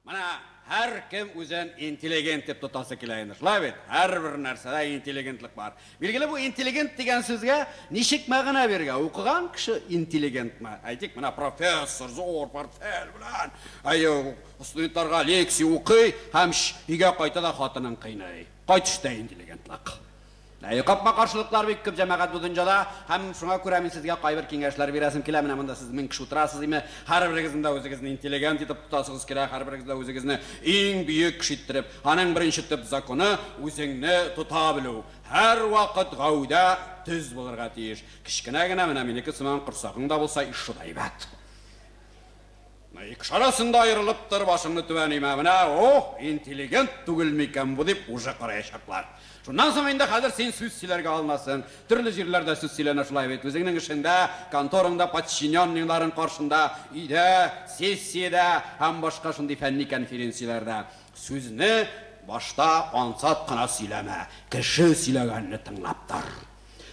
Менә һәркем үзен интеллигент дип тотасы килә инде. Шулай бит? Һәрбер нәрсәдә интеллигентлык бар. Билгеле, бу интеллигент дигән сүзгә ничек мәгънә бирергә? Укыган кеше интеллигентмы? Әйтик, менә профессор зур портфель белән, әйе, студентларга лекция укый һәм өйгә кайта да хатынын кыйный. Кай төштә интеллигентлык? Әйе, капма-каршылыклар бик күп, җәмәгать, бу дөньяда, һәм шуңа күрә мин сезгә кайбер киңәшләр бирәсем килә. Менә монда сез 1000 кеше утырасыз име, һәрберегезнең дә үзегезне интеллигент итеп тотасыгыз килә, һәрберегез дә үзегезне иң бөек кеше иттереп. Аның беренче төп законы үзеңне тота белү. Һәрвакыт гәүдә төз булырга тиеш. Кечкенә генә менә минеке сыман корсагың да булса, ишшү да әйбәт. Ике арасында аерылып тор, башыңны түбән имә. Менә, ох, интеллигент түгел микән бу дип уже караячаклар. Шуннан соң инде хәзер син сүз сөйләргә алынасың. Төрле җирләрдә сүз сөйләнә шулай бит. Үзеңнең эшеңдә, контораңда, подчиненныйларың каршында, өйдә, сессиядә һәм башка шундый фәнни конференцияләрдә. Сүзне башта ансат кына сөйләмә. Кеше сөйләгәнне тыңлап тор.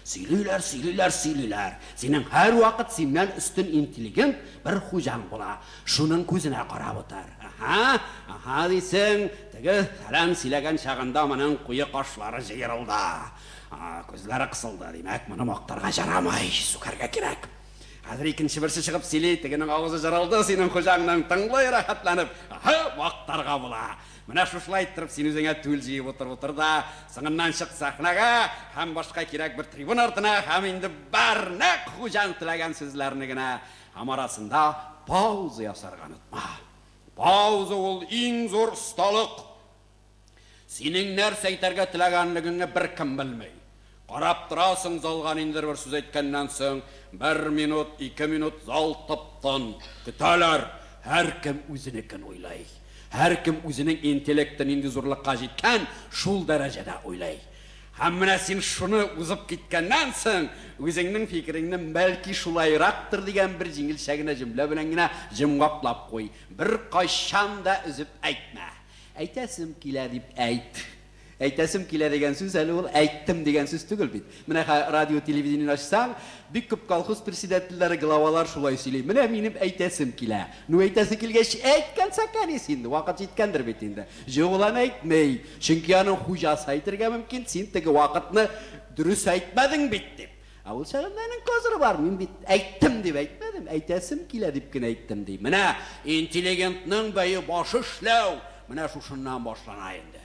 Сөйлиләр, сөйлиләр, сөйлиләр. Синең һәрвакыт синнән өстен интеллигент бер хуҗаң була. Шуның күзенә карап утыр. Аһа, аһа дисең, теге фәлән сөйләгән чагында моның куе кашлары җыерылды. Күзләре кысылды. Димәк, моны мактарга ярамый, сүгәргә кирәк. Хәзер икенче берсе чыгып сөйли, тегенең авызы җырылды, синең хуҗаңның тыңлый рәхәтләнеп. Аһа, мактарга була. Менә шушылай иттереп син үзеңә түл җыеп утыр, утыр да, соңыннан чык сәхнәгә һәм башка кирәк бер трибуна артына һәм инде бар нәкъ хуҗаң теләгән сүзләрне генә һәм арасында пауза ясарга онытма. Пауза ул иң зур осталык. Синең нәрсә әйтергә теләгәнлегеңне беркем белми. Карап торасың залга ниндидер бер сүз әйткәннән соң, 1 минут, 2 минут зал тып-тын. Көтәләр. Һәркем үзенекен уйлый. Һәркем үзенең интеллекты нинди зурлыкка җиткән, шул дәрәҗәдә уйлый. Һәм менә син шуны узып киткәннән соң, үзеңнең фикереңне бәлки шулайрактыр дигән бер җиңелчә генә җөмлә белән генә йомгаклап куй. Бер кайчан да өзеп әйтмә. Әйтәсем килә дип әйт. Әйтәсем килә дигән сүз әле ул әйттем дигән сүз түгел бит. Менә радио, телевидение ачсаң, бик күп колхоз председательләре, главалар шулай сөйли. Менә минем әйтәсем килә. Ну әйтәсе килгәч, әйткән саканис инде, вакыт җиткәндер бит инде. Юк, ул аны әйтмей. Чөнки аның хуҗасы әйтергә мөмкин, син теге вакытны дөрес әйтмәдең бит дип. Ә ул чагында аның козыры бар, мин бит әйттем дип әйтмәдем, әйтәсем килә дип кенә әйттем ди. Менә интеллигентның бәе башы эшләү, менә шушыннан башлана инде.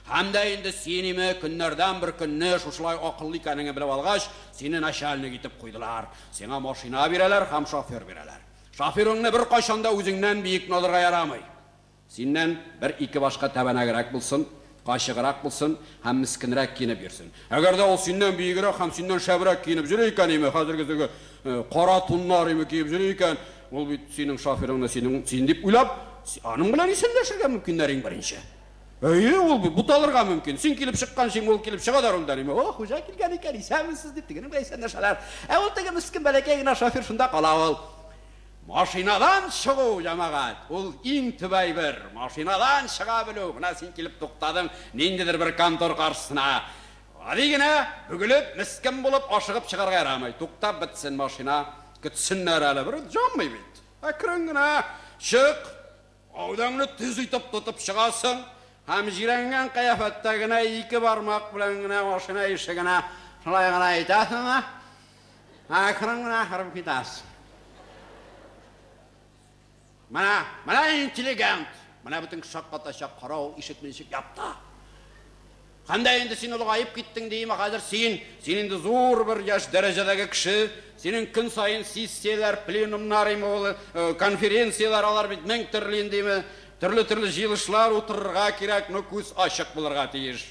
Һәм дә инде син име көннәрдән бер көнне шушылай акыллы икәнеңне белеп алгач, сине начальник итеп куйдылар. Сиңа машина бирәләр һәм шофер бирәләр. Шоферыңны бер кайчан да үзеңнән биекне алырга ярамый. Синнән бер-ике башка тәбәнәгрәк булсын, качыграк булсын һәм мескенрәк киенеп йөрсен. Әгәр дә ул синнән биегрәк һәм синнән шәбрәк киенеп йөри икән, име хәзерге теге кара туннар име киеп йөри икән, ул бит синең шоферыңны синең син дип уйлап, аның белән исәнләшергә мөмкиннәр иң беренче. Әйе, ул бит буталырга мөмкин. Син килеп чыккан шин, ул килеп чыга да рульдән име. О, хуҗа килгән икән, исәнмесез дип тегенең белән исәнләшәләр. Ә ул теге мескен бәләкәй генә шофер шунда кала ул. Машинадан чыгу, җәмәгать, ул иң төп әйбер. Машинадан чыга белү. Менә син килеп туктадың ниндидер бер контор каршысына. Гади генә бөгелеп, мескен булып ашыгып чыгарга ярамый. Туктап бетсен машина, көтсеннәр әле. Бер җанмый бит. Әкрен генә чык. Гәүдәңне төз итеп тотып чыгасың һәм җирәнгән кыяфәттә генә ике бармак белән генә машина ишегенә шулай гына әйтәсең дә, әкрен генә кереп китәсең. Менә, менә интеллигент. Менә бөтен кеше шаккатачак, кара ул ишекне ничек япты. Һәм дә инде син олыгаеп киттең дим, хәзер син, син инде зур бер яшь дәрәҗәдәге кеше, синең көн саен сессияләр, пленумнар име ул, конференцияләр, алар бит мең төрле инде име, төрле-төрле җыелышлар утырырга кирәк, но күз ачык булырга тиеш.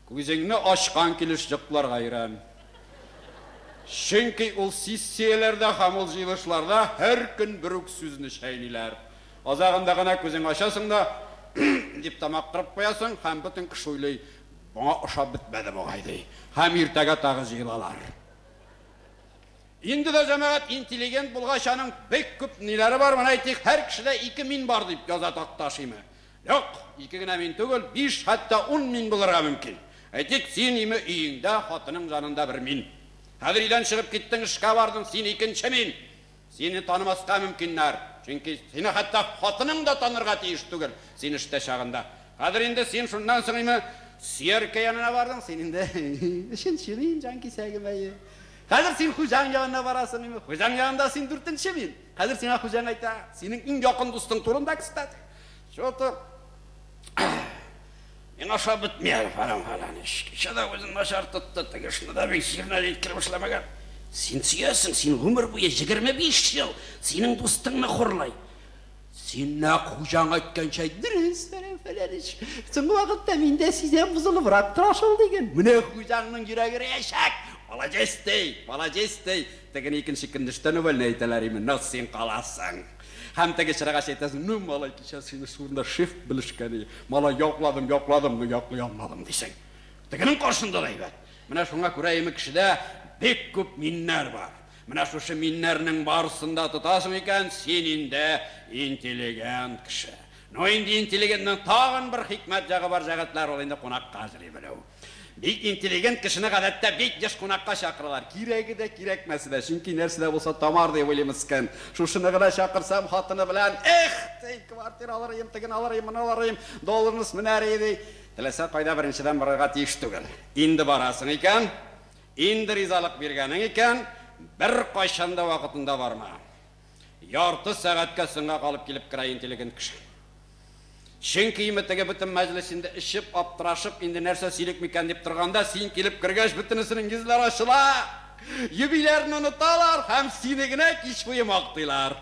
Күзеңне ачкан килеш йокларга өйрән. Чөнки ул сессияләрдә һәм ул җыелышларда һәр көн бер үк сүзне чәйниләр. Азагында гына күзең ачасың да дип тамак кырып куясың һәм бөтен кеше уйлый, моңа ошап бетмәде бугай ди. Һәм иртәгә тагы җыелалар. Инде дә җәмәгать интеллигент булгач, аның бик күп ниләре бар. Менә әйтик, һәр кешедә 2 мин бар дип яза Такташ име. Юк, 2 генә мин түгел, 5, хәтта 10 мин булырга мөмкин. Әйтик, син име өеңдә, хатының янында бер мин. Хәзер өйдән чыгып киттең, эшкә бардың, син икенче мин. Сине танымаска мөмкиннәр. Чөнки сине хәтта хатының да танырга тиеш түгел, син эштә чагында. Хәзер инде син шуннан соң име сөяркә янына бардың, син инде өченче мин, җан кисәгем, әйе. Хәзер син хуҗаң янына барасың име? Хуҗаң янында син дүртенче мин. Хәзер сиңа хуҗаң әйтә, синең иң якын дустың турында, кстати. Что-то миңа ошап бетми әле, фәлән фәлән. Кичә дә үзен начар тотты, теге эшне дә бик җиренә җиткереп эшләмәгән. Син сөясең, син гомер буе 25 ел синең дустыңны хурлый. Син нәкъ хуҗаң әйткәнчә дөрес, фәлән фәлән эш. Соңгы вакытта мин дә сизәм, бозылыбрак тора шул диген. Менә хуҗаңның йөрәге эрәячәк. Молодец ди, молодец ди. Тегене икенче көнне эштән увольнять итәләр именно, син каласың. Һәм теге чырага әйтәсең, ну, малай, кичә сине шурында шеф белешкән. Малай, якладым, якладым, но яклый алмадым дисең. Тегенең каршында да әйбәт. Менә шуңа күрә име кешедә бик күп миннәр бар. Менә шушы миннәрнең барысын да тотасың икән, син инде интеллигент кеше. Но инде интеллигентның тагын бер хикмәт ягы бар, җәгәтләр, ул инде кунакка йөри белү. Бик интеллигент кешене гадәттә бик еш кунакка чакыралар. Кирәге дә, кирәкмәсе дә, чөнки нәрсә дә булса тамар дип уйлый мескен. Шушыны гына чакырсам, хатыны белән, эх, ди, квартира алыр идем, тегене алыр идем, моны алыр идем, долларны менәр иде. Теләсә кайда беренчедән барырга тиеш түгел. Инде барасың икән, инде ризалык биргәнең икән, бер кайчан да вакытында барма. Ярты сәгатькә соңга калып килеп керә интеллигент кеше. Чөнки име теге бөтен мәҗлес инде эчеп, аптырашып, инде нәрсә сөйлик микән дип торганда, син килеп кергәч, бөтенесенең йөзләре ачыла. Юбиләрне оныталар һәм сине генә кич буе мактыйлар.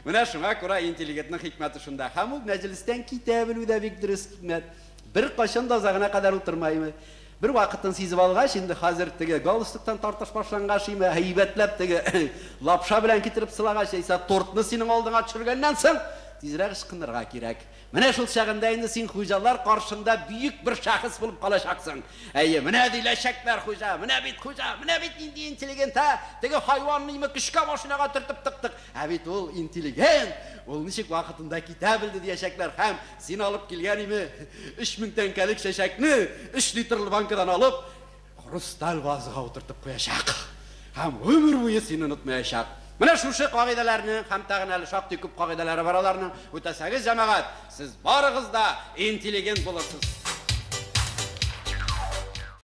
Менә шуңа күрә интеллигентның хикмәте шунда. Һәм ул мәҗлестән китә белү дә бик дөрес хикмәт. Бер кайчан да озагына кадәр утырмаймы. Бер вакытын сизеп алгач, инде хәзер теге галстуктан тартыш башлангач, име әйбәтләп теге лапша белән китереп сылагач, яисә тортны синең алдыңа төшергәннән соң, тизрәк ычкынырга кирәк. Менә шул чагында инде син хуҗалар каршында бөек бер шәхес булып калачаксың. Әйе, менә диләчәкләр хуҗа, менә бит хуҗа, менә бит нинди интеллигент, ә? Теге хайванны име көчкә машинага төртеп тыктык. Ә бит ул интеллигент, ул ничек вакытында китә белде диячәкләр. Һәм син алып килгән име 3000 тәңкәлек чәчәкне 3 литрлы банкадан алып, хрусталь вазага утыртып куячак. Һәм гомер буе сине онытмаячак. Менә шушы кагыйдәләрне һәм тагын әле шактый күп кагыйдәләре бар аларның. Үтәсәгез, җәмәгать, сез барыгыз да интеллигент булырсыз.